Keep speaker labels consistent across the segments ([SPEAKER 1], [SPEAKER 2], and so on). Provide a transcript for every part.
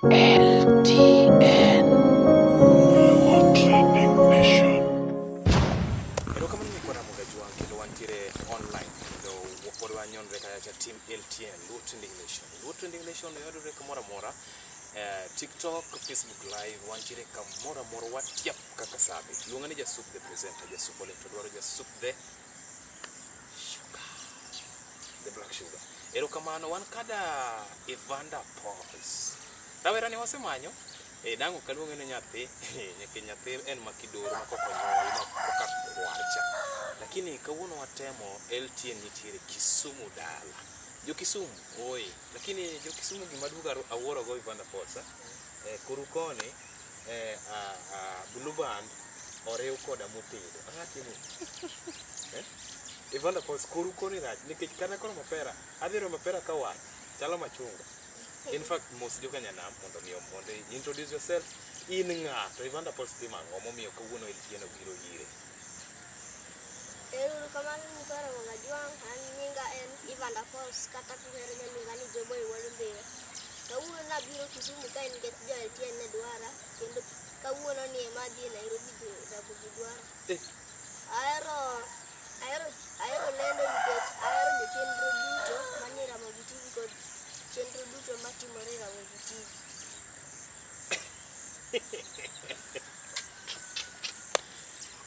[SPEAKER 1] LTN.
[SPEAKER 2] Luo Trending Nation.
[SPEAKER 3] Erokamano nyikwa Ramogi Ajwang' kendo wantiere online kendo pod wanyonre kacha team LTN Luo Trending Nation. Luo Trending Nation yudore kamoro amora TikTok, Facebook Live, wantiere kamoro amora watiap kaka sabe. Luonga ni Jasup the presenter, Jasup Ole to dwaro Jasup the sugar. The black sugar. Erokamano wan kada Evander Pauls. Rawera ni wasemanyo dang' ok aluonge ni nyathi nikech nyathi en makidoro ma kok onyuol ma koka kwarcha. Lakini kawuono watemo LTN nitiere Kisumu dala. Jo Kisumu oi, lakini jo Kisumu gima duogo awuoro go Evander Pauls. Koru koni Blue Band oriw koda motedo. Ang'a timo? Evander Pauls koru koni rach nikech kata koro mapera adhi mapera ka wach chalo machunga. In fact, mos joka nyanam mondo mi mondo introduce yourself. In ng'a to Evander Pauls timo ang'o momiyo kawuono LTN obiro ire?
[SPEAKER 4] Ero kamano nyikwa Ramogi Ajwang', an nyinga en Evander Pauls kata kuhero nyaluonga ni Joboy wuod Ndhiwa. Kawuono nabiro Kisumu kae nikech jo LTN ne dwara kendo kawuono ni ema adhi Nairobi jo Ramogi dwara. Ahero lendo nikech ahero jochenro duto manie Ramogi TV kod chenro duto matimore e Ramogi TV.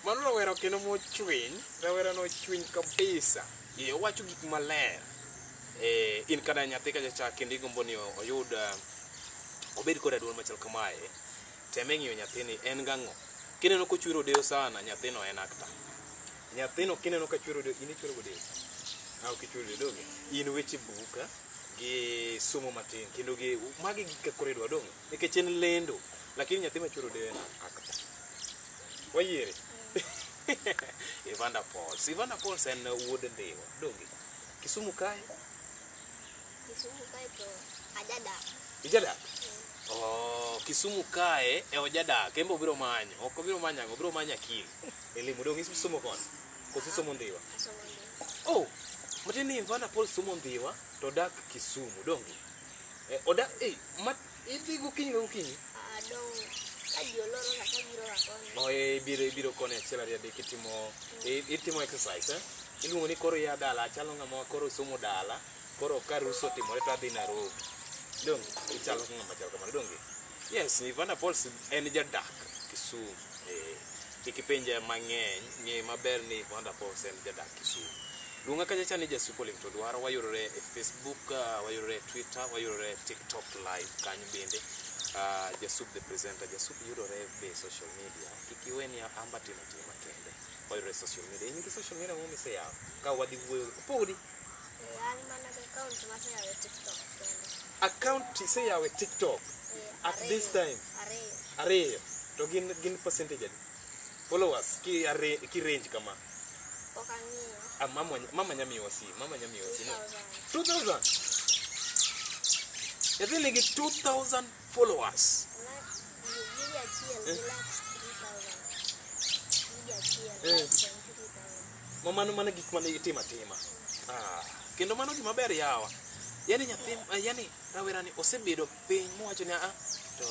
[SPEAKER 3] Mano rawera kendo mochwiny, rawera no ochwiny kabisa. Owacho gik maler. In kada nyathi kacha cha kendo igombo ni oyud obed koda duol machal kamae, teme ng'iyo nyathini en gang'o. Kineno kochwero odeyo sana, nyathino en actor. Nyathino kineno ka chwero odeyo, in ichwero godeyo? Ah, ok ichwero odeyo donge? In weche buk gi somo matin kendo gi magi gik ka koro idwa donge? Nikech en lendo, lakini nyathi machwero odeyo en actor. Wayiere? Evander Pauls. Evander Pauls en wuod Ndhiwa, donge? Kisumu kae?
[SPEAKER 4] Kisumu kae to ajadak.
[SPEAKER 3] Ijadak? Oh, Kisumu kae e ojadak, en be obiro manyo. Ok obiro manyo ang'o, obiro manyo akili. Elimu, donge isomo koni? Koso isomo Ndhiwa?
[SPEAKER 4] Asomo Ndhiwa.
[SPEAKER 3] Oh, matiende ni Evander Pauls somo Ndhiwa to odak Kisumu, donge? Odak, ma idhi gokinyi ka gokinyi?
[SPEAKER 4] Adong' ka ji oloro ga kabiro ga koni.
[SPEAKER 3] Oh, ibiro koni achiel ariyo adek itimo itimo exercise, eh? Iluongo ni koro ya dala, achalo ng'ama koro somo dala, koro ka rusa otimore to adhi Nairobi. Donge? Ichalo ng'ama chal kamano, donge? Yes, Evander Pauls en jadak Kisumu. Kik ipenja mang'eny, ng'e maber ni Evander Pauls en jadak Kisumu. Luonga kacha cha ni Jasup Olim to dwaro, wayudore e Facebook, wayudore e Twitter, wayudore e TikTok live kanyo bende. Jasup the presenter, Jasup yudore be social media. Kik iwe ni amba timo tima kende. Wayudore e social media. In gi social media moro miseyawo? Ka wadhi wuoyo, podi?
[SPEAKER 4] An mana gi account maseyawo e TikTok kende.
[SPEAKER 3] Account iseyawo e TikTok? At this time?
[SPEAKER 4] Ariyo.
[SPEAKER 3] Ariyo. To gin percentage adi? Followers ki range kama?
[SPEAKER 4] Pok ang'iyo.
[SPEAKER 3] Ah, mama nyamiyo simu, mama nyamiyo simu.
[SPEAKER 4] 2000.
[SPEAKER 3] 2000? Nyathi nigi 2000 followers.
[SPEAKER 4] Video achiel gi likes 3000. Video achiel likes en 3000.
[SPEAKER 3] Ma mano mana gik mane itimo atima. Ah, kendo mano gima ber yawa. Yani nyathi, yani rawera ni osebedo piny mowacho ni a to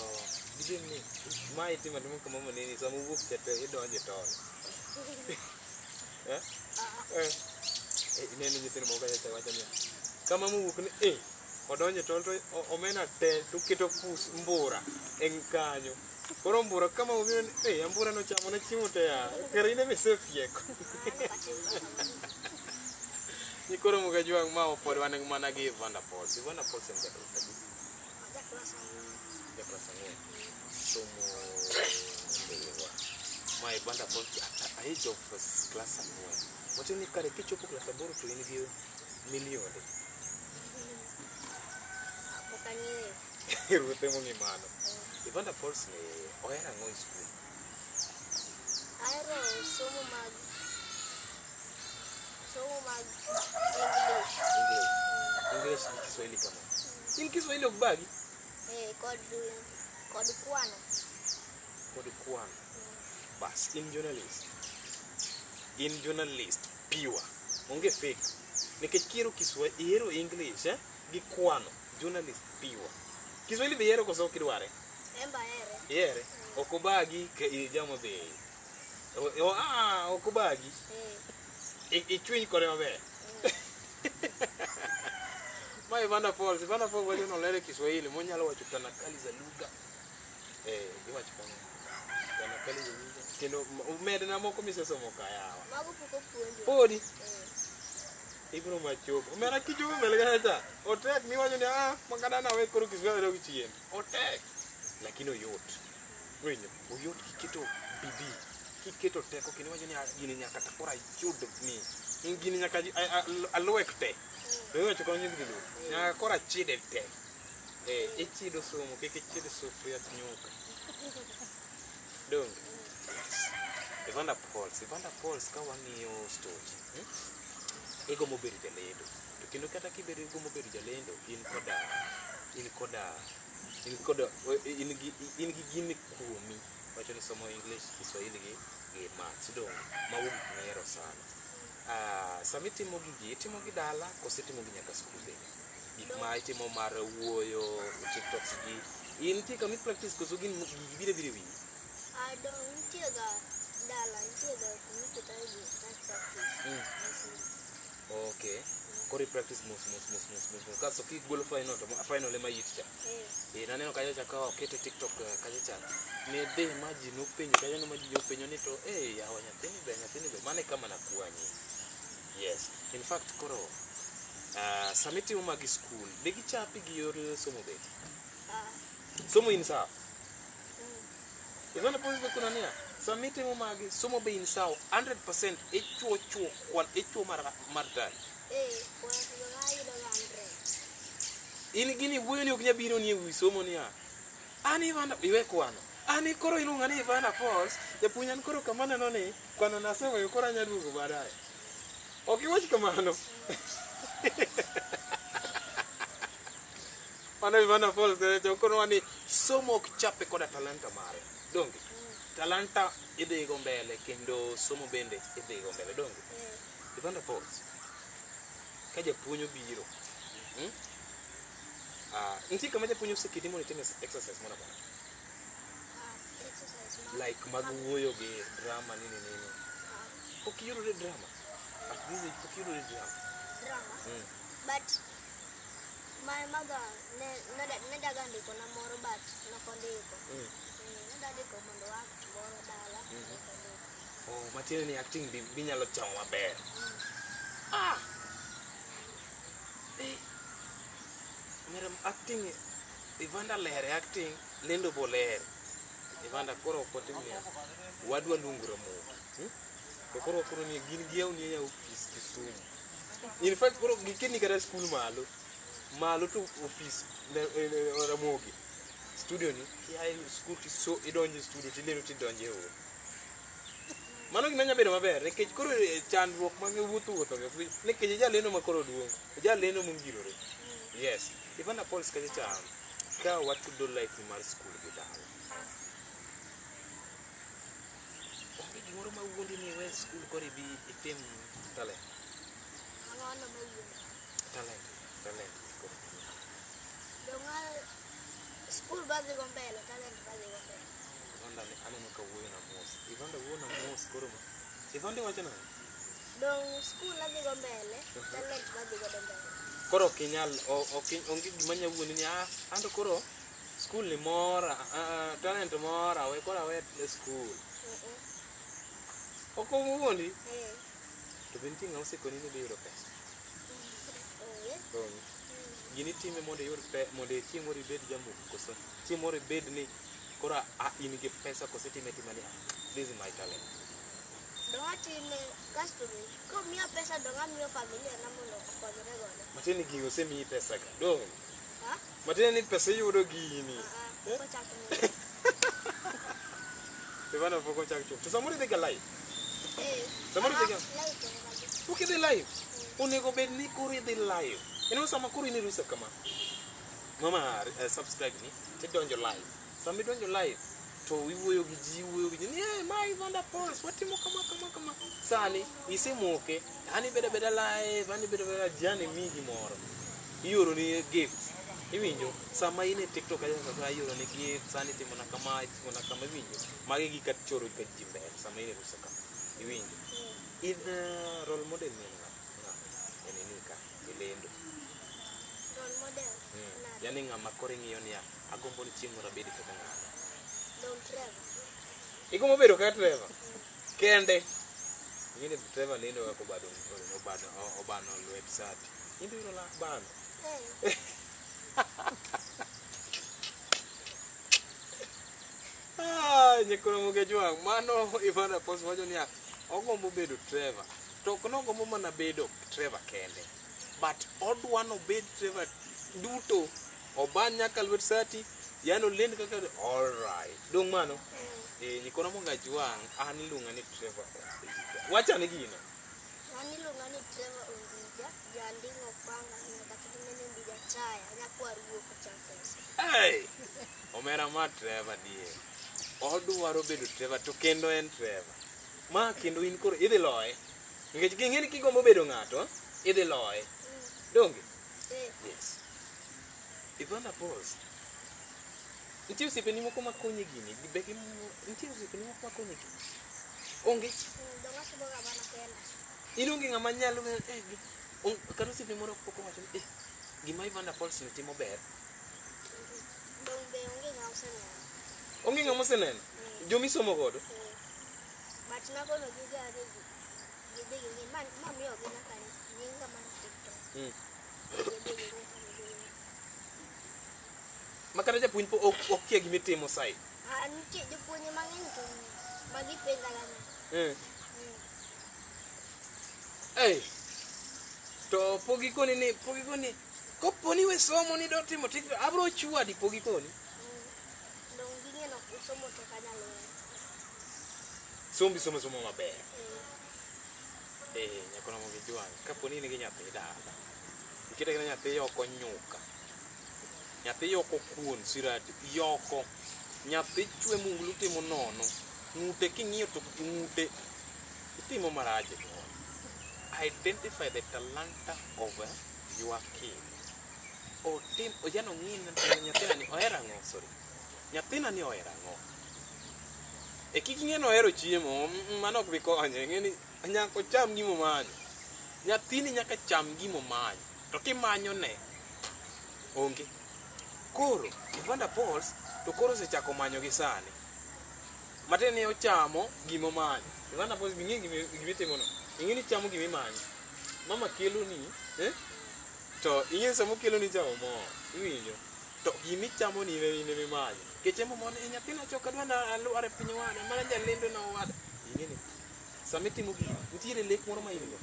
[SPEAKER 3] gidhi ni ma itimo atima kama maneni sama owuok cha to idonje tol. Ineno nyithindo moko kacha wacho niya, kama mowuok ni odonje tol to omena te to keto pus mbura en kanyo. Koro mbura kama obiro ni ambura nochamo ne chiemo te ya. Kare in ema isefieko. Nyikoro Ramogi Ajwang' ma pod wan mana gi Evander Pauls. Evander Pauls en jaklas adi?
[SPEAKER 4] Jaklas ang'wen.
[SPEAKER 3] Jaklas ang'wen. Somo Ndhiwa. Ma Evander Pauls at age of class ang'wen. Matiende ni kare kichopo klas aboro to in gi milionde.
[SPEAKER 4] Pok ang'eyo.
[SPEAKER 3] Ruoth ema ong'e mano. Evander Pauls ni ohero ang'o e skul?
[SPEAKER 4] Ahero somo mag English.
[SPEAKER 3] English. English gi Kiswahili kama. In Kiswahili ok bagi?
[SPEAKER 4] Kod kwano.
[SPEAKER 3] Kod kwano. Bas, in journalist. In journalist pure. Onge fake. Nikech kihero Kiswahili, ihero English, gi kwano. Journalist pure. Kiswahili be ihero koso ok idware?
[SPEAKER 4] En be ahere.
[SPEAKER 3] Ihere? Ok obagi ka ijamo dhi. Ok obagi. Ichwiny kode maber. Ma Evander Falls, Evander Falls wacho nolere Kiswahili, monyalo wacho tanakali za lugha. Iwacho kama tanakali za lugha. Kendo medna moko misesomo ka yawa.
[SPEAKER 4] Mago pok opuonjwa.
[SPEAKER 3] Podi. Ibiro machopo. Omera kichopo mbele kacha cha. Otek miwacho ni makata nawe koro Kiswahili dok chien. Otek. Lakini oyot. Winjo, oyot kiketo bidii. Kiketo teko kendo iwacho ni gini nyaka to koro ayud ni. Gini nyaka alwek te. To iwacho kanyo gi dholuo. Nyaka koro achide te. Ichido somo kik ichid sufuria nyuka. Donge? Yes. Evander Pauls, Evander Pauls ka wang'iyo story. Igombo bedo jalendo. To kendo kata kibedo igombo bedo jalendo, in gi gini kuomi. Wacho ni somo English, Kiswahili gi maths. Donge? Mago gik mihero sana. Sama itimo gigi, itimo gi dala koso itimo gi nyaka skul bende? Gik ma itimo mar wuoyo, TikToks gi, in nitie kama i practice koso gin gigi biro biro e wiyi?
[SPEAKER 4] Dong nitie ga dala, nitie ga kuma iketae gi practice.
[SPEAKER 3] Okay. Koro i practice mos mos mos mos mos mos. Kasto kigolo final to final ema it cha. Naneno kacha cha ka okete TikTok kacha cha. Ne dhi ma ji nopenjo kacha no ma ji openjo ni to yawa nyathini ber nyathini ber. Mano e kama nakwanyi. Yes. In fact koro sama itimo magi skul, be gichapi gi yor somo bende? Somo in sawa? Evander Pauls be kuna niya, sama itimo magi, somo be in sawa 100% ichuo chuo kwan ichuo mar tari.
[SPEAKER 4] Kwan ayudo ga 100.
[SPEAKER 3] In gini wuoyo ni ok nyal biro ni e wi somo niya. An Evander, iwe kwano. An koro iluonga ni Evander Pauls, japuonj an koro kama neno ni kwano naseweyo koro anyalo duogo baadaye. Ok iwach kamano. Mano Evander Pauls to kono ni somo ok chape koda talanta mare. Donge? Talanta idhigo mbele kendo somo bende idhigo mbele. Donge? Evander Pauls, ka japuonj obiro, nitie kama japuonj oseketi mondo itim exercise moro amora?
[SPEAKER 4] Exercise
[SPEAKER 3] Like mag wuoyo gi drama nini nini. Pok iyudore drama? At this age pok iyudore drama?
[SPEAKER 4] Drama? But my mother ne daga ndikona moro but nokondiko. Ne ndiko mondo act moro dala, nokondiko.
[SPEAKER 3] Oh, matiende ni acting binyalo chamo maber. Mera acting, Evander lere acting, lendo bo ler. Evander koro ok otim niya, wadwa luongo Ramogi. To koro koro ni gin giyawni e ofis Kisumu. In fact koro giketni kata skul malo. Malo to ofis Ramogi. Studio ni, kia e skul to idonjo e studio tilendo tidonjo e ot. Mano gima nyalo bedo maber nikech koro chandruok mag wuotho wuotho gi nikech jalendo ma koro duong', jalendo mongirore. Yes. Evander Pauls kacha cha ka watudo life ni mar skul gi dala. Onge gimoro ma wuondi ni iwe skul koro ibi itim talent.
[SPEAKER 4] Ang'ono ma wuondi?
[SPEAKER 3] Talent, talent.
[SPEAKER 4] Dong' skul badhigo mbele, talent badhigo mbele.
[SPEAKER 3] Evander ne aneno ka wuoyo na mos. Evander wuoyo na mos koro ma. Evander wacho nang'o?
[SPEAKER 4] Dong' skul adhigo mbele, talent badhigo mbele.
[SPEAKER 3] Koro ok inyal, onge gima nyalo wuondi ni anto koro skul ni mora, talent mora, we koro awe skul. Ok owuondi? To be nitie ng'ama osekoni ni idhi yudo pesa? Onge. Gini itime mondo iyud mondo chieng' moro ibed jamoko koso chieng' moro ibed ni koro in gi pesa koso itime atima ni this is my talent.
[SPEAKER 4] Dong' atime kasto be komiya pesa dong' amiyo familia na mondo okonyre godo.
[SPEAKER 3] Matiende ni gini osemiyi pesa ga. Dong'.
[SPEAKER 4] Ha?
[SPEAKER 3] Matiende ni pesa iyudo gini.
[SPEAKER 4] Pok ochak miya.
[SPEAKER 3] Evander pok ochak chulo. To samoro idhi ga live. Samoro idhi ga.
[SPEAKER 4] Live to ok adhi.
[SPEAKER 3] Pok idhi live. Onego bed ni koro idhi live. Ineno sama koro in e rusa kama. Mama subscribe ni tidonjo live. Sama idonjo live to iwuoyo gi ji, iwuoyo gi ji ni ma Evander Pauls watimo kama kama kama. Sani isemoke, an ibedo abeda live, an ibedo abeda jani miyi gimoro. Ioroni gifts. Iwinjo? Sama in e TikTok kacha kaka ioro ne gift, sani itimo na kama, itimo na kama, iwinjo? Magi gik choro ga ji mbele sama in e rusa ka. Iwinjo? In role model ni en ng'a? Ng'a? E nini ka? E lendo.
[SPEAKER 4] Role model. Nade?
[SPEAKER 3] Yani ng'ama koro ing'iyo niya, agombo ni chieng' moro abed kaka ng'ano.
[SPEAKER 4] Don Trevor.
[SPEAKER 3] Igombo bedo kaka Trevor? Kende. Ing'e ni Trevor lendo kaka obado obado obano lwet sati. In be ibiro lak bano.
[SPEAKER 4] Eh.
[SPEAKER 3] Ah, nyikoro Mugejwang', mano Ivana Post wacho niya, ogombo bedo Trevor. To ok nogombo mana bedo Trevor kende. But odwa nobed Trevor duto. Oban nyaka lwet sati, yani olend kaka all right. Dong' mano? Eh, nyikoro Mugejwang', an iluonga ni Trevor Ombija. Wachane gino.
[SPEAKER 4] An iluonga ni Trevor Ombija, janding'o panga nyaka tinene Ombija chaya, nyakwar wuok ocham pesa.
[SPEAKER 3] Hey! Omera ma Trevor die. Odwaro bedo Trevor to kendo en Trevor. Ma kendo in koro idhi loye. Nikech king'e ni kigombo bedo ng'ato, idhi loye. Donge?
[SPEAKER 4] Eh,
[SPEAKER 3] Yes. Ivana pause. Nitie osiepeni moko makonyi gini, be gi nitie osiepeni moko makonyi gini. Onge.
[SPEAKER 4] Dong asomo ga mana kenda.
[SPEAKER 3] In onge ng'ama nyalo kata osiepni moro pok owacho ni eh, gima Ivana Paulson ni timo ber.
[SPEAKER 4] Dong be onge ng'ama oseneno.
[SPEAKER 3] Onge ng'ama oseneno. Jomisomo godo.
[SPEAKER 4] Eh. But nakono giga ni gidhi ging'i ma mamiyogi nyaka nyinga mar TikTok. Gidhi ging'i to gidhi ging'i.
[SPEAKER 3] Ma kata japuonj po ok okia gima itimo sai.
[SPEAKER 4] Ah, nitie jopuonje mang'eny to magipenja ga ni.
[SPEAKER 3] Hey. To pok gikoni ni pok gikoni kopo ni we somo ni do timo TikTok abro chwadi pok gikoni.
[SPEAKER 4] Dong ging'e no somo to ok anyal weyo.
[SPEAKER 3] Sombi somo somo maber.
[SPEAKER 4] Eh,
[SPEAKER 3] Eh, nyakono mogi jwang'. Kapo ni in gi nyathi dala. Ikete kata nyathi yoko nyuka. Nyathi yoko kuon sirati yoko. Nyathi chwe munglu timo nono. Ng'ute king'iyo to ng'ute itimo marach e gimoro. Identify the talanta of your kid. Otim, ojano ng'i ni nyathina ni ohero ang'o, sorry. Nyathina ni ohero ang'o. E kik ing'e ni ohero chiemo, mano ok bi konyo. Ing'e ni nyaka ocham gimomanyo. Nyathini nyaka cham gimomanyo. To kimanyo ne, onge. Koro, Evander Pauls to koro osechako manyo gi sani. Matiende ni ochamo gimomanyo. Evander Pauls ing'e gimitimo no. Ing'e ni chamo gimimanyo. Mama keloni, eh? To ing'e ni sama okeloni chamo mor. Iwinjo? To gimichamo ni in ema imanyo. Nikech en momoni, "Eh, nyathina chok adwa na alwar e piny owada, mana jalendo na owada. Ing'e ni sama itimo gini, nitiere lek moro ma in go.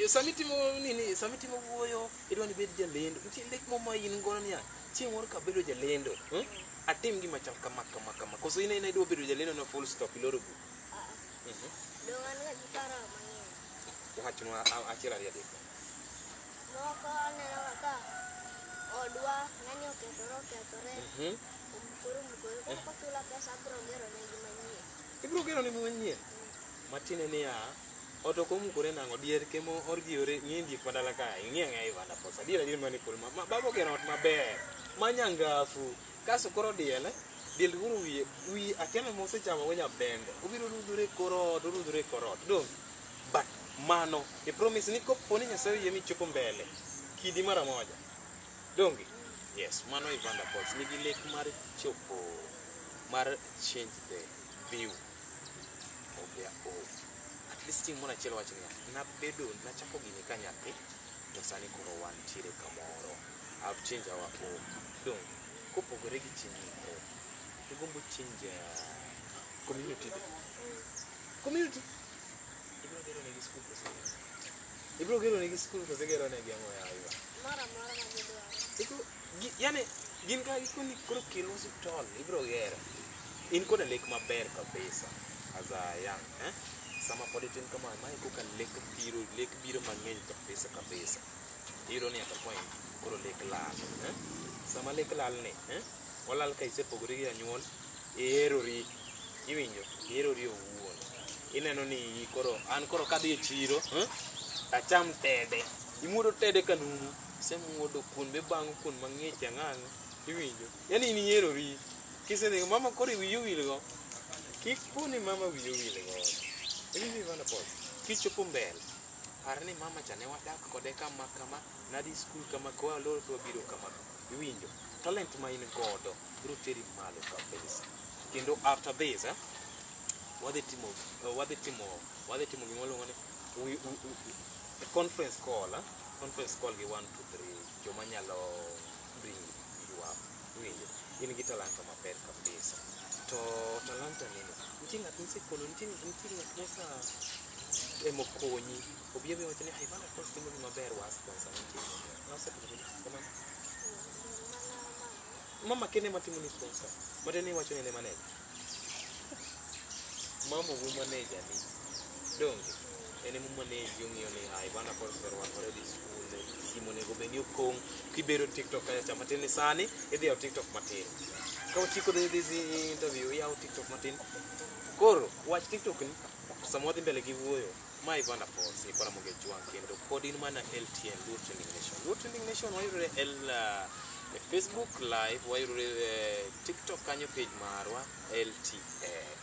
[SPEAKER 3] Sama itimo nini, sama itimo wuoyo, idwa ni ibed jalendo. Nitie lek moro ma in godo niya, chieng' moro kabedo jalendo, atim gima chal kama kama kama. Koso in aina idwa bedo jalendo no full stop iloro buk.
[SPEAKER 4] Ah, dong an ga gi paro mang'eny.
[SPEAKER 3] Wachnwa achiel ariyo adek.
[SPEAKER 4] Moko aneno kaka odwa ng'ani okethore okethore. Omukore omukore. Koro kochula pesa abiro gero negi manyien.
[SPEAKER 3] Ibiro gero negi manyien? Matiende niya, ot ok omukore nang'o, dier kemo orgiore, ng'e diek madala ka, ing'e ang'eya Ivana Posa. Adier adier mane polo ma baba ogero ot maber, ma nyangafu. Kasto koro diel, diel koro wiye, wiye akia ni mosechamo go nyabende. Obiro rudhore e kor ot, orudhore e kor ot. Dong, but mano, i promise ni kopo ni Nyasaye oyie michopo mbele, kidi mara moja. Donge? Yes, mano Evander Pauls nigi lek mar chopo, mar change the view of their own. At least chieng' moro achiel wach niya, nabedo, nachako gini ka nyathi, to sani koro wantiere kamoro. I've changed our home. Donge? Kopogore gi change home, igombo change community be. Community? Ibiro gero negi skul koso? Ibiro gero negi skul koso igero negi ang'o ya Ivan?
[SPEAKER 4] Moro amora ma gidwaro.
[SPEAKER 3] Ibiro, gi, yani, gin ka gikoni koro kel osiptal, ibiro gero. In koda lek maber kabisa as a young, eh? Sama pod itin kama, mae koka lek biro, lek biro mang'eny kabisa kabisa. Iyudo ni at a point, koro lek lal, eh? Sama lek lal ni, eh? Olal ka isepogori gi janyuol, iherori, iwinjo, iherori owuon. Ineno ni koro, an koro kadhi e chiro, eh? Tacham tede. Imuodo tede ka numu. Isemuodo kuon be bang'o kuon mang'ich ang'ang'a. Iwinjo? Yaani in iherori. Kisedhi mama koro wiyi owilgo. Kik po ni mama wiyi owilgo. Iwinjo Evander Paul? Kichopo mbele, par ni mama cha ne wadak kode kama kama, nadhi skul kama koa lor to wabiro kama. Iwinjo? Talent ma in godo biro teri malo kabisa. Kendo after this, eh, wadhi timo gima waluongo ni conference call, eh? Conference call gi 1 2 3 joma nyalo bring you up. Iwinjo? In gi talanta maber kabisa. To talanta nini? Nitie ng'at misekono, nitie ng'at mosa emo konyi. Obi abi wacho ni Evander Paul timo gima ber wa sponsor nitie. Nosetimo gima kamano.
[SPEAKER 4] Mana mama.
[SPEAKER 3] Mama kende matimo ni sponsor. Matiende ni iwacho ni en e manager. Mama wu manager ni. Donge? En ema manage ong'iyo ni ah, Evander Paul oserwakore odhi skul, simu onego bed ni okong'. Kibedo TikTok kacha cha matin ni sani idhi yawo TikTok matin. Ka watieko this interview iyawo TikTok matin. Koro wach TikTok ni sama wadhi mbele gi wuoyo ma Evander Paul ni Ramogi Ojwang' kendo pod in mana LTN Luo Trending Nation. Luo Trending Nation wayudore e Facebook live, wayudore e TikTok kanyo page marwa LTN.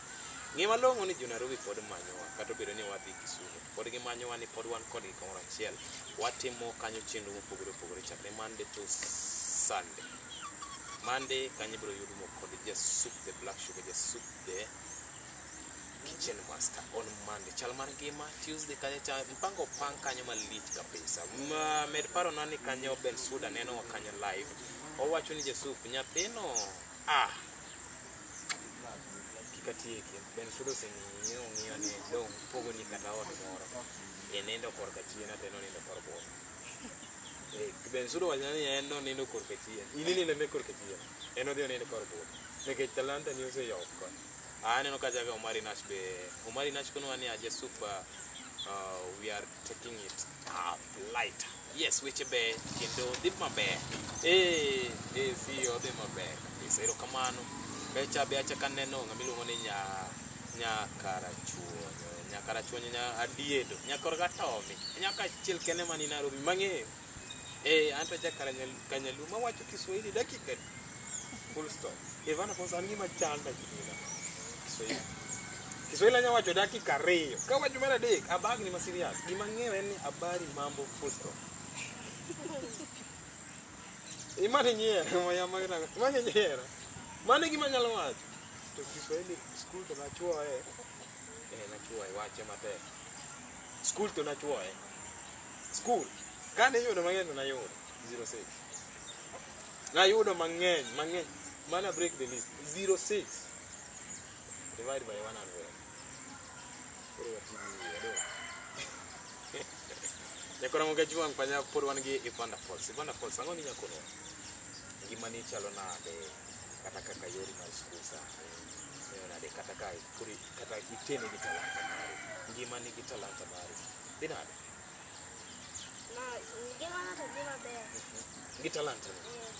[SPEAKER 3] Ng'e malong'o ni jo Nairobi pod manyowa kata obedo ni wadhi Kisumu to pod gimanyowa ni pod wan kodgi kamoro achiel. Watimo kanyo chenro mopogore opogore chakre Monday to Sunday. Monday kanyo ibiro yudo kod Jasup the Black Sugar, Jasup the Kitchen Master on Monday. Chal mar ngima Tuesday kanyo cha mpango opang kanyo malich kabisa. Ma, med parona ni kanyo Ben Suda nenowa kanyo live. Owacho ni Jasup nyathino ah kik atieki. Ben Suda oseng'iyo ong'iyo ni dong pogoni kata ot moro. E nindo korka chien ate nonindo kor bor. Eh, Ben Suda wacho ni en nonindo korka chien. In inindo ne korka chien. En odhi onindo kor bor. Nikech talanta ni oseyok. Aneno kacha ka Omari Nash be Omari Nash konowa ni aje super we are taking it up light. Yes, weche ber kendo dhi maber. Eh, si odhi maber kabisa. Erokamano. Kacha be achako aneno ng'ama iluongo ni nya Nyakarachuonyo. Nyakarachuonyo nya Adiedo. Nyakor Gatomi. Nyaka achiel kende mani Nairobi mang'eyo. Eh, anto jakara Kanyaluo mawacho Kiswahili dakika adi? Full stop. Evander Paul an gima chanda gina. Kiswahili. Kiswahili anya wacho dakika 2. Kawacho mar adek, abagni ma serious. Gima ang'eyo en ni habari mambo full stop. Imane nyiero, mane nyiero. Mano e gima anyalo wacho. To Kiswahili skul to nachuoye. Eh, nachuoye, wache matek. Skul to nachuoye. Skul. Kane iyudo mang'eny to nayudo. 06. Nayudo mang'eny, mang'eny. Mana break the list. 06. Divide by 100. Koro wati gi wiye, do. Nyakora Moga Juang' panya pod wan gi Evander Falls. Evander Falls, ang'o minya kono? Ngimani chalo nade? Kata kaka yori mar skul sani. Ng'eyo nade kata ka koro kata itene gi talanta mari. Ngimani gi talanta mari. Dhi nade?
[SPEAKER 4] Na ngimana to dhi maber.
[SPEAKER 3] Gi talanta ni.
[SPEAKER 4] Eh,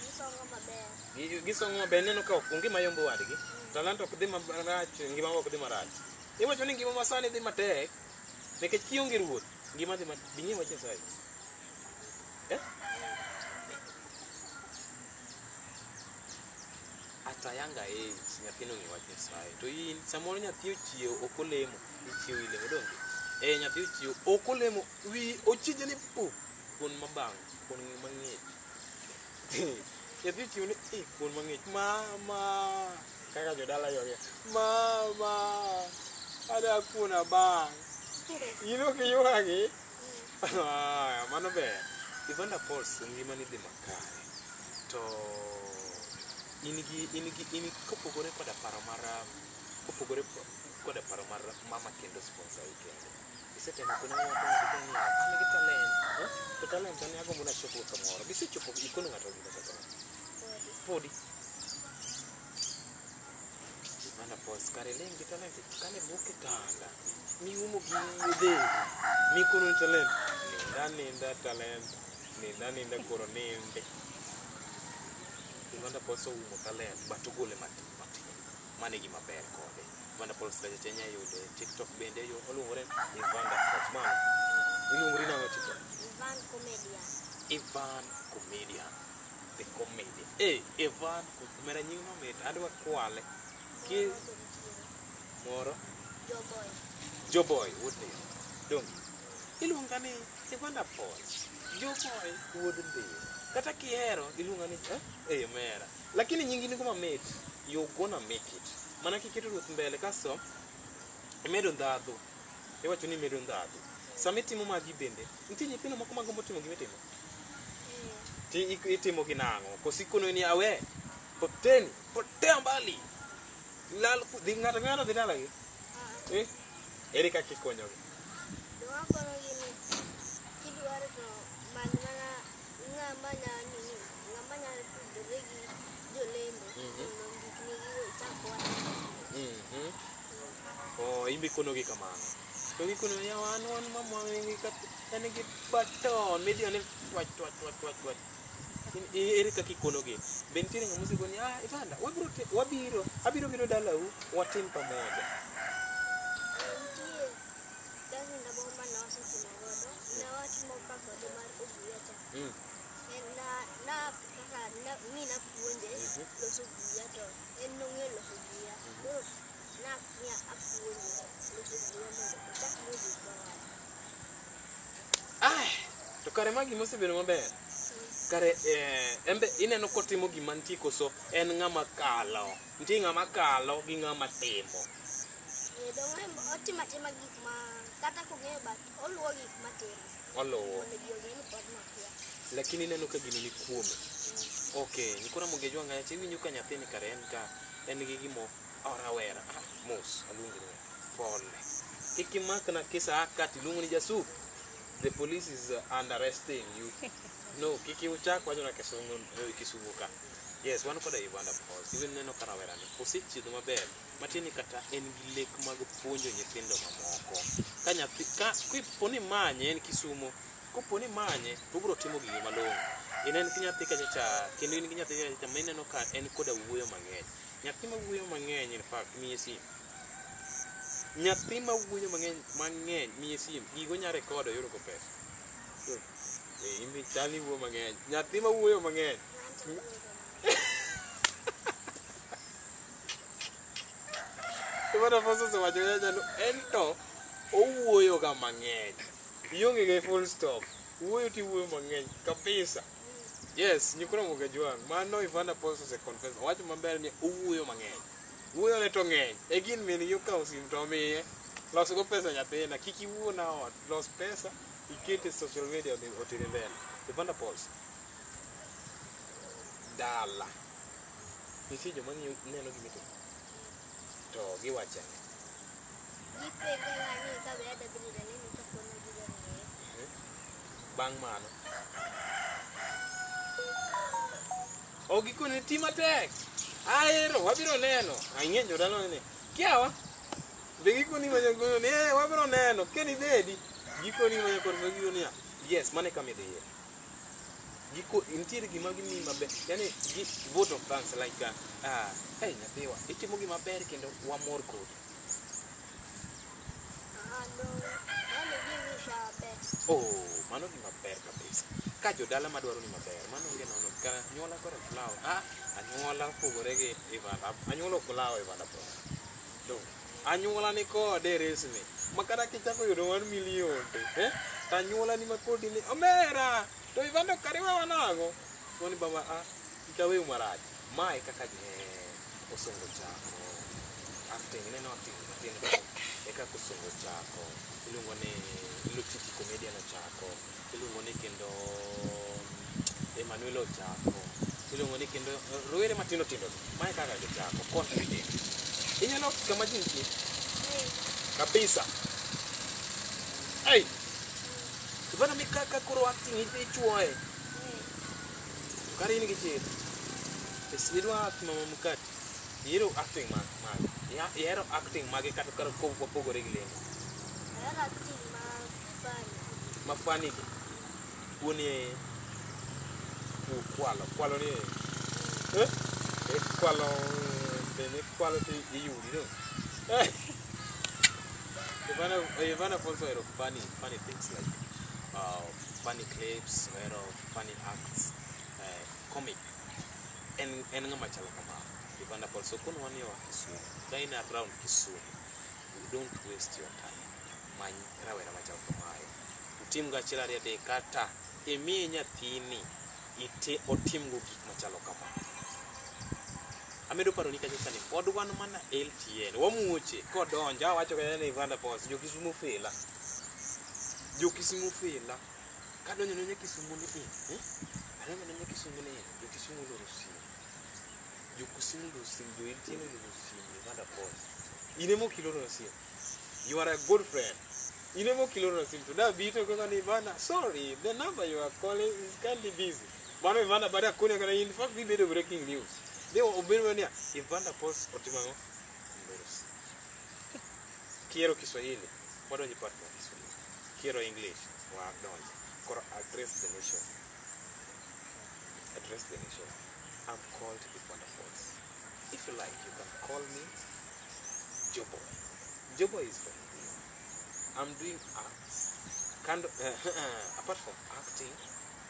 [SPEAKER 4] gisongo maber.
[SPEAKER 3] Gisongo maber neno ka ok onge mayombo wadgi. Talanta ok dhi marach, ngima ok dhi marach. Iwacho ni ngima masani dhi matek nikech kionge ruoth, ngima dhi matek. Bing'e wach Nyasaye. Eh? At a younger age, nyathino ong'e wach Nyasaye. To in, samoro nyathi ochiew ok olemo, ichiew ilemo donge? Eh, nyathi ochiew ok olemo, wi ochije ni pu, kuon mabang', kuon mang'ich. Nyathi ochiew ni eh, kuon mang'ich, mama, kaka jodala ywak, mama, adwa kuon abang'. In ok iywagi? Ah, mano ber. Evander Pauls ngimani dhi makare. To in gi kopogore koda paro mar kopogore koda paro mar mama kendo sponsor i kende. Isetemo kone mama kendo ni an gi talent, eh? To talent ni agombo nachopgo kamoro. Bisechopo ikono ng'ato gima chal kamano.
[SPEAKER 4] Podi.
[SPEAKER 3] Podi. Evander Pauls kare ne in gi talent kane buk kitanda miumo gi dendi mikono ni talent ninda ninda talent ninda ninda koro ninde. Evander Pauls oumo talent but ogole matin matin. Mano e gima ber kode. Evander Pauls kacha cha inya yude TikTok bende yo oluongore Evander Pauls. Mano iluongori nang'o TikTok?
[SPEAKER 4] Ivan Comedian.
[SPEAKER 3] Ivan Comedian. The comedian. Eh, Ivan, mera nying mamit, adwa kwale. Ki
[SPEAKER 4] Moro be nitiere.
[SPEAKER 3] moro
[SPEAKER 4] Joboy.
[SPEAKER 3] Joboy wuod Ndhiwa. Donge? Iluonga ni Evander Paul. Joboy wuod Ndhiwa. Kata kihero iluonga ni eh, eh mera. Lakini nyingi nigo mamit. You gonna make it. Mana kiketo ruoth mbele kasto imedo ndhadhu. Iwacho ni imedo ndhadhu. Sama itimo magi bende, nitie nyithindo moko magombo timo gima itimo.
[SPEAKER 4] Eh,
[SPEAKER 3] Ti itimo gi nang'o? Koso ikono ni awe, poteni, potea mbali. Lal, dhi ng'ato ka ng'ato dhi dalagi.
[SPEAKER 4] ah,
[SPEAKER 3] Eh? Ere kaka ikonyogi?
[SPEAKER 4] Joma konyogi ni kidwaro to many mana ng'ama nyalo nini, ng'ama nyalo tudore gi jolendo mondo ondikni gigo ichak ohala.
[SPEAKER 3] Oh, in be ikonogi kamano. To gikono ni yawa an wan mamwa nigi en gi baton midiyo ni twach twach twach twach twach. Ere kaka ikonogi? Be nitiere ng'ama osekoni ah Evander, wabiro wabiro abiro biro dalau watim pamoja.
[SPEAKER 4] Nitie cousin na moro mane wasetimo godo, ne watimo ka kode mar oguya cha. En na kaka na, mi napuonje loso oguya to en nong'eyo loso oguya. Koro nakia apuonje loso oguya mondo ochak miyo ji ohala.
[SPEAKER 3] Ai, to kare ma gima osebedo maber. Kare embe ineno kotimo gima nitie koso en ng'ama kalo. Nitie ng'ama kalo gi ng'ama timo.
[SPEAKER 4] Eh, dong' en otimo atima gik ma kata kong'eyo but oluwo gik matimo
[SPEAKER 3] Oluwo.
[SPEAKER 4] mondo ji ong'e ni pod nokia.
[SPEAKER 3] Lakini ineno ka gino ni kuome. Okay, nyikwa Ramogi Ajwang' acha iwinjo ka nyathini kare en ka en gi gimo rawera. Ah, mos aluongi ni pole. Kik imakna kisa aka tiluongo ni jasuk. The police is under arresting you. No, kik uchak wachona kisungu kisugu ka. Yes, wan koda Evander Paul. Even neno ka rawera ni osechiedho maber. Matiende ni kata en gi lek mag puonjo nyithindo mamoko. Ka nyathi ka kopo ni manye en Kisumo, kopo ni manye to obiro timo gige malong'o. In gi nyathi kacha cha, kendo in gi nyathi kacha cha ma ineno ka en koda wuoyo mang'eny. Nyathi ma wuoyo mang'eny in fact miye sim. Nyathi ma wuoyo mang'eny mang'eny miye sim. Gigo nya rekodo yudo go pesa. Eh, in be chal ni wuoyo mang'eny. Nyathi ma wuoyo mang'eny.
[SPEAKER 4] An to awuoyo kamano.
[SPEAKER 3] Evander Paul osewacho kacha ni en to owuoyo ga mang'eny. Ionge gi full stop. Wuoyo tiwuoyo mang'eny kabisa. Yes, nyikwa Ramogi Ajwang', mano Evander Paul ose confess. Owacho maber ni owuoyo mang'eny. Wuoyo ne to ng'eny. E gin min gi okawo sim to omiye. Los go pesa nyathina, kik iwuo na ot. Los pesa, iket e social media odhi otere mbele. Evander Paul. Dala. Nitie joma ng'iyo neno gima itimo. To giwacho ang'o?
[SPEAKER 4] Gipenja ga ni ka be adwa bedo jalendo to akonogi ga ni ee.
[SPEAKER 3] Bang' mano. Ok gikoni ti matek. Ahero, wabiro neno. Ang'e jodala ni. Kiawa. Be gikoni manyo gono ni eh wabiro neno. Keni bedi. Gikoni manyo kod gikoni niya. Yes, mane kama idhiye. Giko nitiere gima gimiyi maber. Yani gi vote of thanks like hey nyathiwa, itimo gima ber kendo wamor kodi.
[SPEAKER 4] Ah, dong' yani gi wish our best.
[SPEAKER 3] Oh, mano gima ber kabisa. Ka jodala madwaro ni maber, mano onge nono. Ka anyuola koro ok law. Ah, anyuola opogore gi Evander. Anyuola ok law Evander Paul. Donge? Anyuola ni kode e resni. Ma kata kichako yudo 1 million to, eh? To anyuola ni makodi ni omera. To Evander kare wewa nang'o? Koni baba ah, kik awewu marach. Mae kaka Osongo chako acting, ineno acting matin e kaka Osongo chako. Iluongo ni Lutiki comedian ochako. Iluongo ni kendo Emmanuel ochako. Iluongo ni kendo rowere matindo tindo gi. Mae kaka gichako confident. Inyalo kama ji nitie
[SPEAKER 4] Eh,
[SPEAKER 3] kabisa. Ai. Ivana mi kaka koro acting ichuoye.
[SPEAKER 4] eh.
[SPEAKER 3] Kare in gi chir. Idwa act mama mkati. Ihero acting ma mage. Ihero acting mage kata kar kopogore gi lendo.
[SPEAKER 4] Ahero acting ma funny.
[SPEAKER 3] Ma funny gi. Kuoni kwalo, kwalo ni eh? Eh, kwalo bende kwalo to iyudi no. Eh. Ivana Ivana also ohero funny funny things like funny clips, ohero funny acts, comic. En ng'ama chalo kama. Evander Paul okonowa ni oa Kisumu. Ka in around Kisumu, don't waste your time. Many rawera machalo kamae. Utim go achiel ariyo adek kata imiye nyathini ite otimgo gik machalo kama. Amedo paroni kacha cha ni pod wan mana LTN. Wamuoche kodonjo awacho kanya ni Evander Paul jo Kisumu fila. Jo Kisumu fila. Kadonjo ne Kisumu ni eh? Adonjo ne Kisumu ni jo Kisumu loro simu. Jo Kisumu loro simu, jo LTN loro simu, Evander Paul. In ema ok iloro simu. You are a good friend. In ema ok iloro simu. To da bito kaka ni bana, sorry, the number you are calling is currently busy. Mano Evander bada kone kana in fact gibedo breaking news. De obedo niya, Evander Paul otimo ang'o? Oloro simu. Kiero Kiswahili, wadonjo e part mar Kiswahili. Kiero English, wadonjo. Koro address the nation. Address the nation. I'm called Evander Paul. If you like, you can call me Joboy. Joboy is from here. I'm doing arts. Kind of, apart from acting,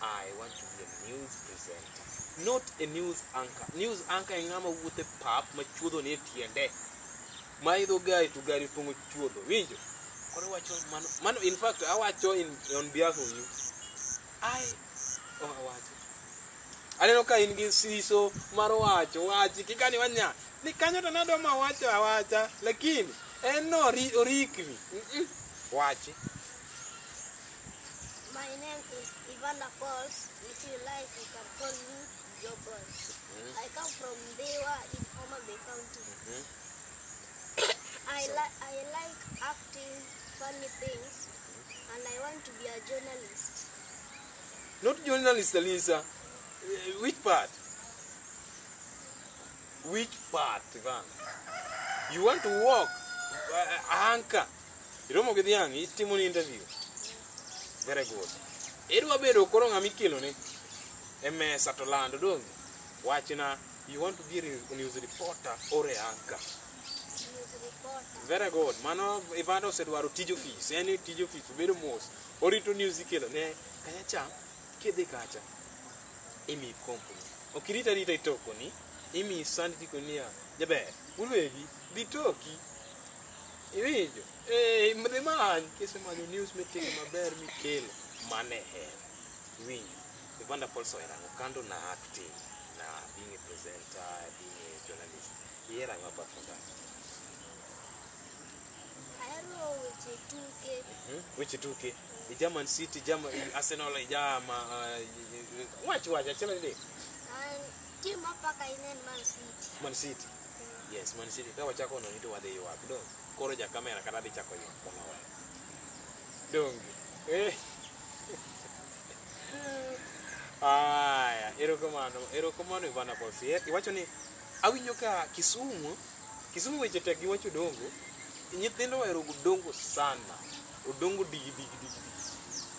[SPEAKER 3] I want to be a news presenter. Not a news anchor. News anchor en ng'ama wuotho e pap ma chuodho ni e tiende. Ma idho gari to gari opong'o chuodho. Winjo? Koro wacho mano, mano in fact awacho in on behalf of you. I oh, awacho. Aneno ka in gi siso mar wacho wachi kikani wanya ni kanyo to nadwa ma wacho awacha lakini en no orikni. Wachi.
[SPEAKER 4] My name is Evander Pauls. If you like, you can call me Joboy. I come from Ndhiwa in Homa Bay County. I like acting funny things, and I want to be a journalist.
[SPEAKER 3] Not journalist, Lisa. Which part? Which part, Ivan? You want to work anchor. Iromo gi dhiang' itimo ni interview. Very good. Idwa bedo koro ng'ama ikelo ne e mesa to lando donge? Wachna, you want to be a news reporter or a anchor?
[SPEAKER 4] News reporter.
[SPEAKER 3] Very good. Mano Evander osedwaro tij ofis. En ni tij ofis obedo mos. Orito news ikelo ne kanya cha kidhi kacha imiyi company. Ok irit arita itokoni, imiyi sand tikoni niya, jaber, ulwegi, dhi toki. Iwinjo? Eh, dhi many, kisemanyo news mitimo maber mikelo, mano e hera. Iwinjo? Evander Paul ohero ang'o? Kando na acting, na being a presenter, being a journalist. Ihero ang'o apart from that?
[SPEAKER 4] Ahero weche tuke.
[SPEAKER 3] Weche tuke. Ija Man City, ija Arsenal, ija ma, wach wach achiel adek.
[SPEAKER 4] An team mapaka ahinya en Man City.
[SPEAKER 3] Man City. Yes, Man City. Ka wachako noni to wadhi ywak. Dong. Koro ja kamera kata dhi chako ywak kono weyo. Donge. Eh. Aya, erokamano. Erokamano Evander Paul. Iwacho ni awinjo ka Kisumu, Kisumu weche tek giwacho Odongo. Nyithindo ohero Odongo sana. Odongo digi digi digi digi.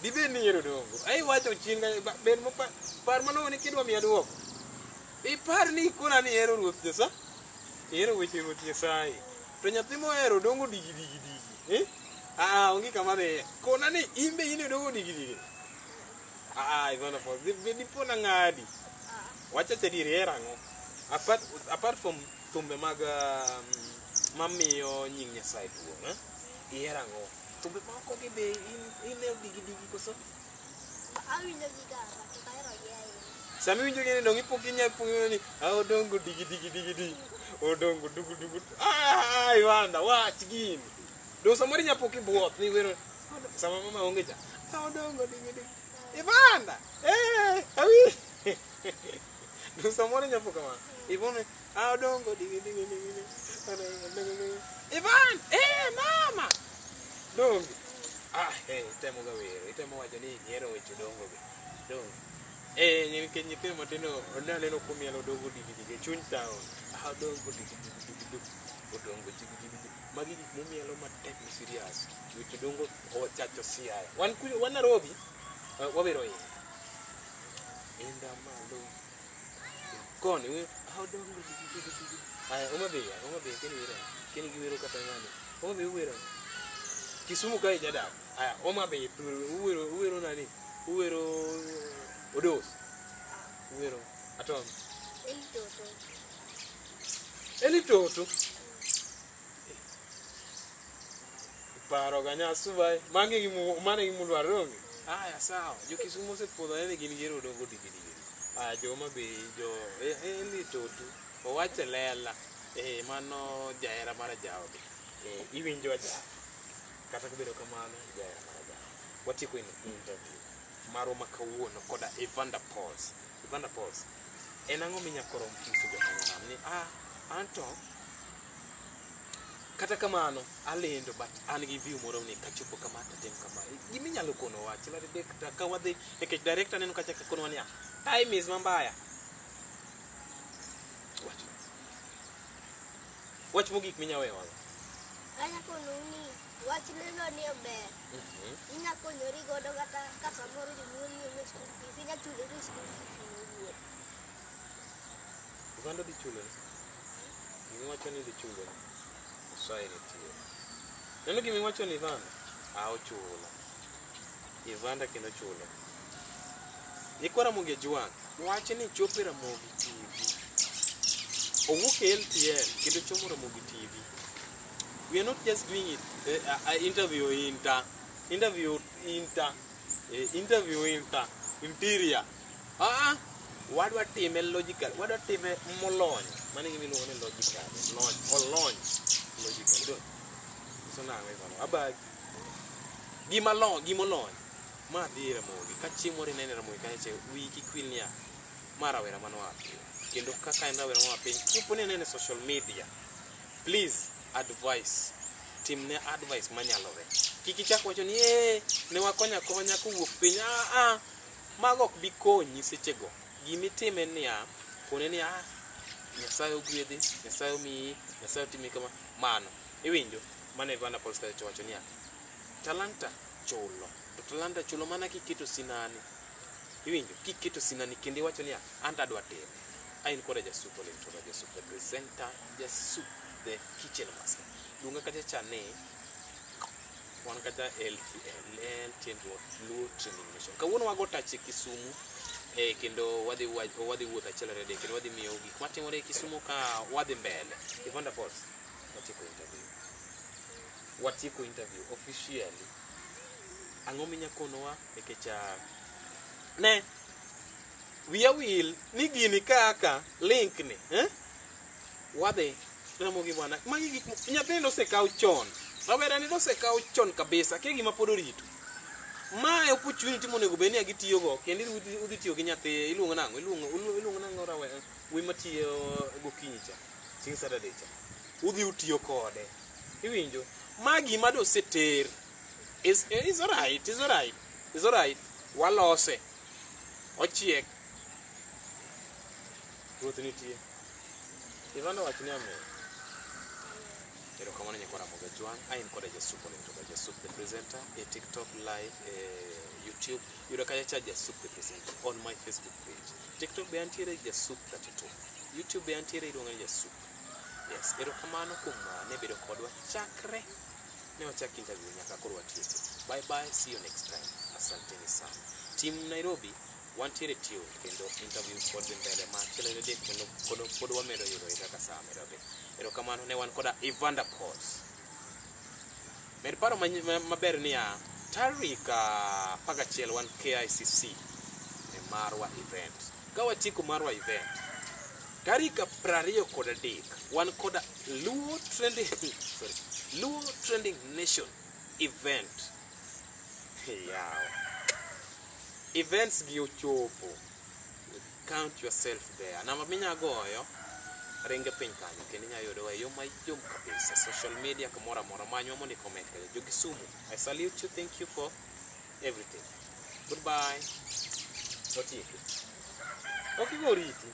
[SPEAKER 3] Dibed ni ihero Odongo. Ai wacho chien ka bed mopa par malong'o ni kidwa miya duoko. Ipar ni ikona ni ihero Ruoth Nyasaye. Ihero weche Ruoth Nyasaye. To nyathi mohero Odongo digi digi digi. Eh? Ah, onge kama dhiye. Kona ni in be in e Odongo digi digi. Ah, Evander Paul. Dipo na ng'adi. Wacha cha diere ihero ang'o? Apart from thumbe mag mamiyo nying Nyasaye duong', eh? Ihero ang'o? Thumbe moko gi be in e digi digi koso?
[SPEAKER 4] Awinjo gi ga, but ok ahero gi ahinya.
[SPEAKER 3] Sama iwinjo gini dong' ipo kinya puonjo ni ah, Odongo digi digi digi digi. Odongo dugu dugu. Ah, Evander, wach gini. Dong samoro inya po kibuoth ni wero sama mama onge cha. Ah, Odongo digi digi. Evander! Eh, awi. Dong samoro inya po kama. Ivone, ah, Odongo digi digi digi digi. Odongo digi digi. Ivan! Eh, mama! Donge. Ah, eh, itemo ga wero, itemo wacho ni ihero weche Odongo gi. Donge. Eh, nikech nyithindo matindo aneno komielo Odongo digi digi e chuny town. Ah, Odongo digi digi digi digi. Odongo digi digi digi. Magi gik momielo matek ma serious. Weche Odongo ochacho Siaya. Wan wan Nairobi, wawero inda. Inda malo. Koni, ah, Odongo digi digi digi. Aya, Homa Bay, Homa Bay, keni wero. Keni giwero kata ng'ani. Homa Bay wero. Kisumu kae jadak. Aya, Homa Bay uwero uwero nani? Uwero Odos. Uwero Atom.
[SPEAKER 4] Eli Toto.
[SPEAKER 3] Eli Toto. Paro ga nyasuba mange gimu mane gimudwaro donge. Aya sawa, jo Kisumu osepodho ni gin gihero odongo digi digi. Aya jo Homa Bay jo Eli Toto owacho e lela. Eh mano jahera mar ajawa be. Eh iwinjo ajawa. Kata kobedo kamano jahera mar ajawa. Watieko interview marwa ma kawuono koda Evander Pauls. Evander Pauls, en ang'o minya koro nyiso jokanyanam ni ah anto kata kamano alendo but an gi view moro ni kachopo kama to atim kama gima inyalo konowa achiel ariyo adek to ka wadhi nikech director aneno kacha konowa niya time is mambaya wach wach mogik minya weyowa
[SPEAKER 4] Anya konou ni wach lendo ni ber. Inya konyori godo kata ka samoro jonyuol ni onge school fees, inya chulori school fees in owuon.
[SPEAKER 3] Uganda dhi chuloni. Gima iwacho ni dhi chuloni. Nyasaye nitie. Neno gima iwacho ni Ivanda? Ah, ochulo. Ivanda kendo chulo. Nyikwa Ramogi Ajwang', wach ni chopo e Ramogi TV. Owuok e LTN kendo chomo Ramogi TV. We are not just doing it interview inter interview inter interview inter interior. Ah, wadwa time logical, wadwa time molony. Mano e gima iluongo ni logical, lony, olony logical. Do. So nang'o Ivano? Abagi. Gima lony, gima olony. Ma dhi e Ramogi, ka chieng' moro inene Ramogi kacha cha, wiyi kik wil niya, ma rawera mane oa piny. Kendo kaka en rawera moa piny, kopo ni inene e social media, please advice, timne advice manyalore. Kik ichak wacho ni ee, ne wakonyo akonya kowuok piny. Ah, ah, mago ok bi konyi sechego. Gima itimo en niya, kone ni ah, Nyasaye ogwedhi, Nyasaye omiyi, Nyasaye otimi kama. Mano, iwinjo? Mano Evander Paul kacha wacho niya, talanta chulo. To talanta chulo mana kiketo sinani. Iwinjo? Kiketo sinani kendo iwacho niya, anto adwa time. Ain koda Jasup Oling Toga, Jasup the presenter, Jasup the kitchen master. Luonga kacha cha ni wan kacha LTN, LTN Luo Trending Nation. Kawuono wago tach e Kisumu kendo wadhi wadhi wuotho achiel ariyo adek kendo wadhi miyo gik matimore e Kisumu ka wadhi mbele. Evander Pauls, watieko interview. Watieko interview officially. Ang'o minya konowa nikech ne wiya wil ni gini kaka link ni eh? Wadhi Ramogi bwana, magi gik nyathini nosekaw chon, rawera ni nosekaw chon kabisa, kia gima pod orito. Mae opportunity monego bed ni gitiyogo kendo udhi tiyo gi nyathi iluongo nang'o iluongo iluongo nang'o rawera wuoyi matiyo gokinyi cha chieng' Saturday cha udhi utiyo kode iwinjo ma gima doseter is alright is alright is alright walose ochiek ruoth nitie Ivana wach ni amen. Erokamano nyakwa Ramogi Ajwang', ain koda Jasup Oling Toga Jasup the presenter e TikTok live e YouTube. Yuda kacha cha Jasup the presenter on my Facebook page. TikTok be antiere Jasup 32. YouTube be antiere iluonga ni Jasup. Yes, erokamano kuom ne bedo kodwa chakre ne wachak interview nyaka koro watieko. Bye bye, see you next time. Asanteni sana. Team Nairobi wantiere tune kendo interviews pod dhi mbele ma achiel ariyo adek kendo pod wamedo yudo kaka saa medo dhi. Erokamano ne wan koda Evander Pauls. Med paro maber niya, tarik 11 wan KICC e marwa event. Ka watieko marwa event, tarik 23 wan koda Luo Trending, sorry, Luo Trending Nation event. Yawa. Events gi ochopo. Count yourself there. Namba minya goyo ringe piny kanyo kendo inya yudowa e yo mayom kabisa. Social media kamoro amora manywa mondo i comment kacha. Jo Kisumu, I salute you, thank you for everything. Goodbye. Watieko. Ok igo oriti.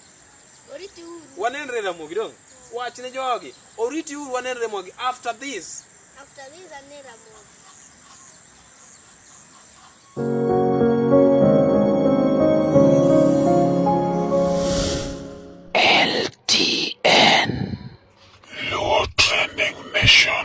[SPEAKER 4] Oriti uru.
[SPEAKER 3] Wanenre Ramogi dong. Wach ne jogi. Oriti uru wanenre Ramogi after this.
[SPEAKER 4] After this ane Ramogi.
[SPEAKER 2] LTN. Luo Trending Nation.